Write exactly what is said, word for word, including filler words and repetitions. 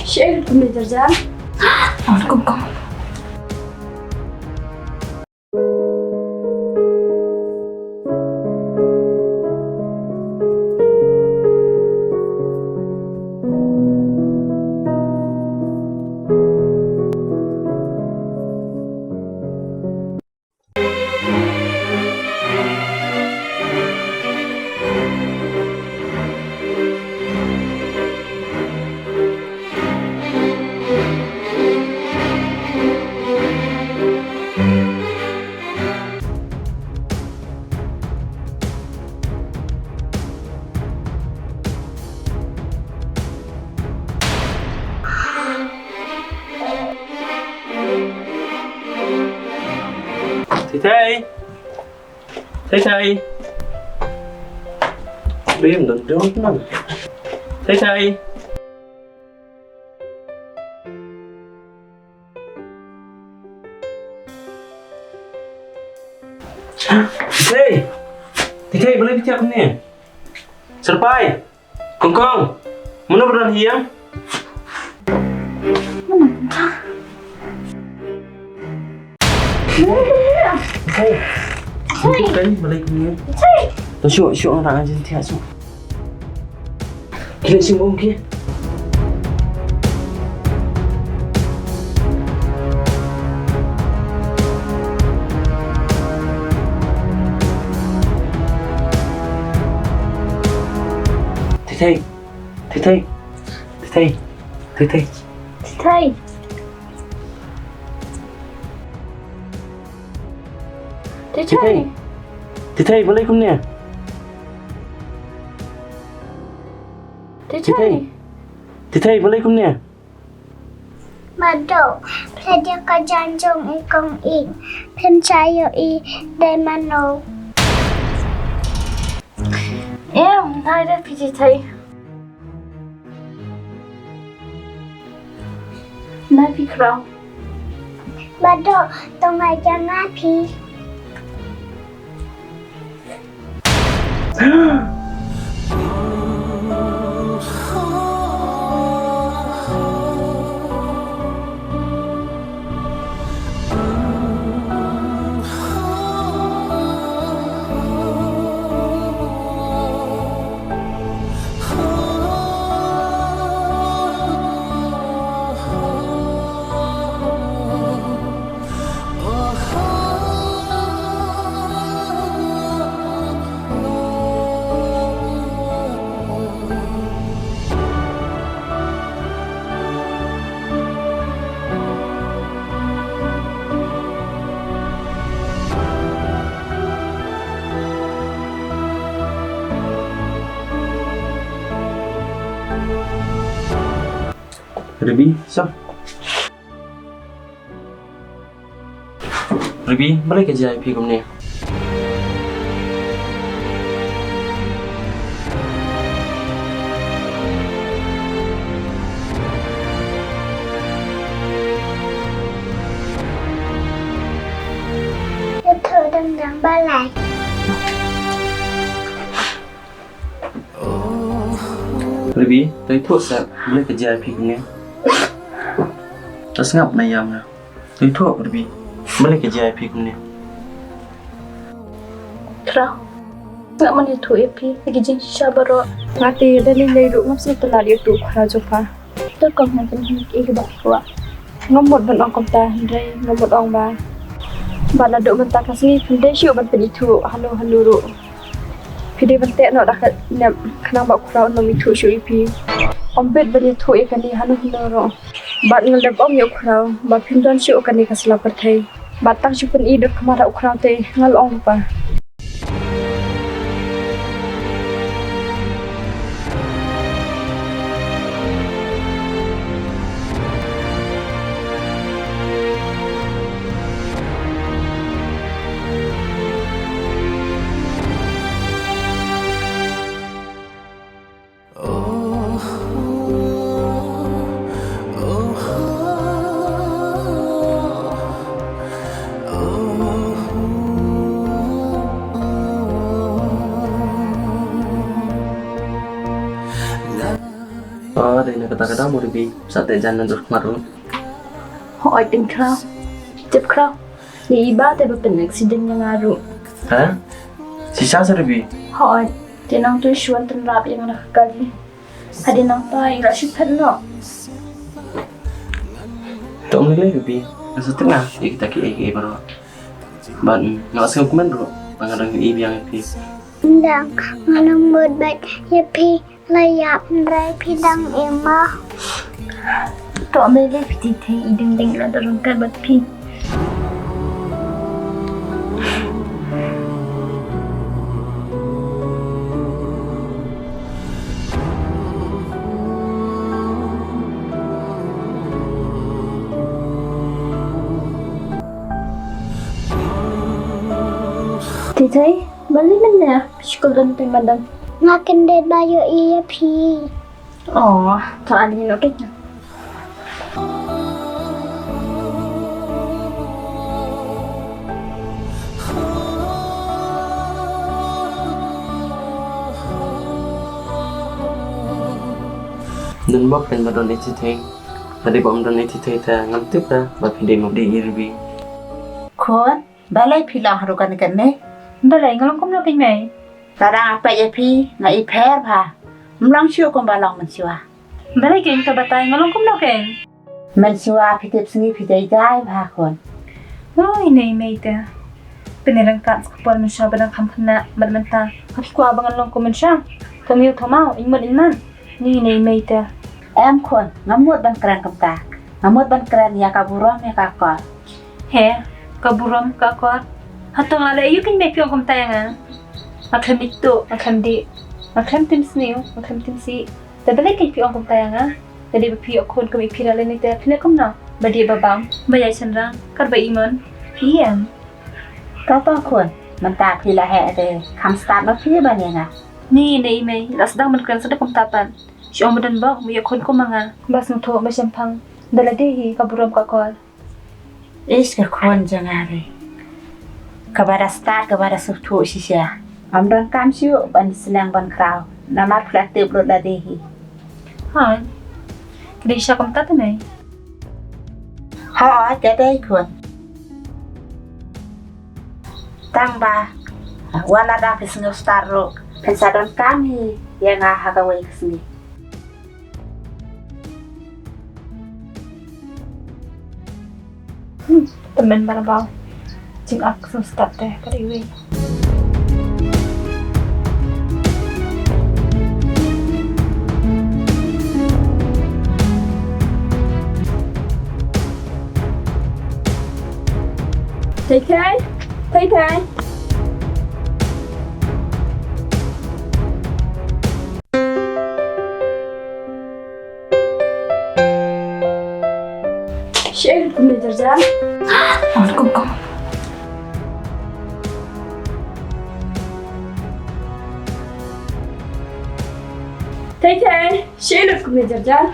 Shaei kumne jarjar? Ong kum kum. Thei Thei. Thei Thei. Bim don don man. Thei Thei. Thei Thei. Thei Thei, balei phi thiah kumne? Syrpai. Kong Kong, mano ba don hi ïa? Hey. Hey. Kan balei kumne? Hey. To shu shu, nga rang jin thiah shu. Kile sing bom ki. Thei Thei. Thei Thei. Thei Thei. Thei Thei. Thei Thei. Thei Thei. Thei Thei. Thei Thei, balei kumne? Thei Thei. Thei Thei. Thei Thei, balei kumne? Mado, phi la dei ka jan jong i kong ing, phin sa ïohi dei mano. Em, nai da phi Thei Thei. Nai phi Khraw. Mado, to nga ïa nga phi. Ruby, so. Ruby, balei ka jia ïa phi kumne? Ïathuh dang dang balei? Ruby, to ïathuh seh, balei ka jia ïa phi kumne? To sngap na ïam na. To ïathuh Ruby, balei ka jia ïa phi kumne? Khraw, ngam man ïathuh ïa phi ïa ki jingshisha baroh. Nga te da lei lei ruh ngam sngewtynnat ïa uto u khraw jong pha. To kong, hynrei phin ïa kiei kiba phi kwah. Ngam mut ban ong kumta, hynrei nga mut ong ba, ba naduh mynta ka sngi phim dei shuh ban pynithuh hano hano ruh. Phi dei ban teh noh da ka nep khnang ba u khraw un ym ithuh shuh ïa phi. Ym bit ban ïathuh ïa kane hano hano ruh. Bad nga leh ong ïa u khraw ba phim don shuh kane ka sla pyrthei. Bad tang shu pyni dur khmat ha u khraw te, nga la ong lypa. Ba ka dang mo Ruby, sa te jan na dur khmat ruh. Hooid, ding khraw. Tip khraw. Ni i ba te ba pyn accident ïa nga ruh. Ha? Shisha sa Ruby? Hooid. Te nangtu shuwa tynrap ïa nga na ka kali. Hadien nangta i la shu phet noh. To ym lei lei Ruby. Nga sa tip nga ïa kita kiei kiei baroh. Bad nga la sngewkmen ruh ba nga dang ïohi biang ïa phi. Dang, nga la mut bad ïa phi. La ïap, hynrei phi dang im mo? To ym lei lei phi Thei Thei, i dang dang la don ryngkat bad phi. Thei Thei, balei mynne? Phi shu kyllon teng madan. Nga kyndit ba ïohi ïa phi. Oh, to ani no kek. Don bok pen ba don ïa Thei Thei. Lada ba ym don ïa Thei Thei te ngam tip da ba phi dei map dei i Ruby. Khun, balei phi long haduh kane kane? Balei nga long kumno kein mei? Lada nga peit ïa phi nga i pher bha. Ym long shuh kumba long mynshuwa. Balei kein, to batai nga long kumno kein? Mynshuwa phi tip sngi phi jai jai bha khun. Oi, ne i mei te. Pynryngkat sa ka por mynshuwa ba dang kham khynnah bad mynta ha phi kwah ba ngan long kum mynshuwa. Thom ïew thom maw, ïn mut ïn man. Ni ne i mei te. Em khun, nga mut ban kren kumta. Nga mut ban kren ïa ka burom ïa ka akor. He, ka burom ka akor. Hato nga leh aïu kein mei phi ong kumta ïa nga? Nga khlem dei tuh, nga khlem dih, nga khlem tim sniew, nga khlem tim sih. Te balei kein phi ong kumta ïa nga? Lada ba phi ïoh khun kum i phi, lada lei te phin leh kumno? Ba dih ba bam, ba ïaid shynrang, kat ba i mon. Phi ïeng. Kata khun, mynta phi la heh te kham stad ma phi ban ïa nga. Ni ne i mei, la sdang ban kren sa da kumta pat. Shu ong ba don bok, ba ïoh khun kum ma nga. Ba sngewthuh ba shemphang, da lade hi ka burom ka akor. Ish ka khun jong nga re. Kaba da stad kaba da sngewthuh shisha. Ym donkam shuh ban sneng ban khraw. Namar phi la tip lut lade hi. Hooid. Ka dei shisha kumta te mei? Hooid ka dei khun. Tang ba wat lada phi sngew stad ruh phin sa donkam hi ïa nga ha kawei ka sngi. Hmm, tymmen bha na bau. Jingak sngewstad te ka dei iwei. Thei Thei, Thei Thei. Shaei lut kumne Jarjar? Kum kum. Thei Thei, shaei lut kumne Jarjar?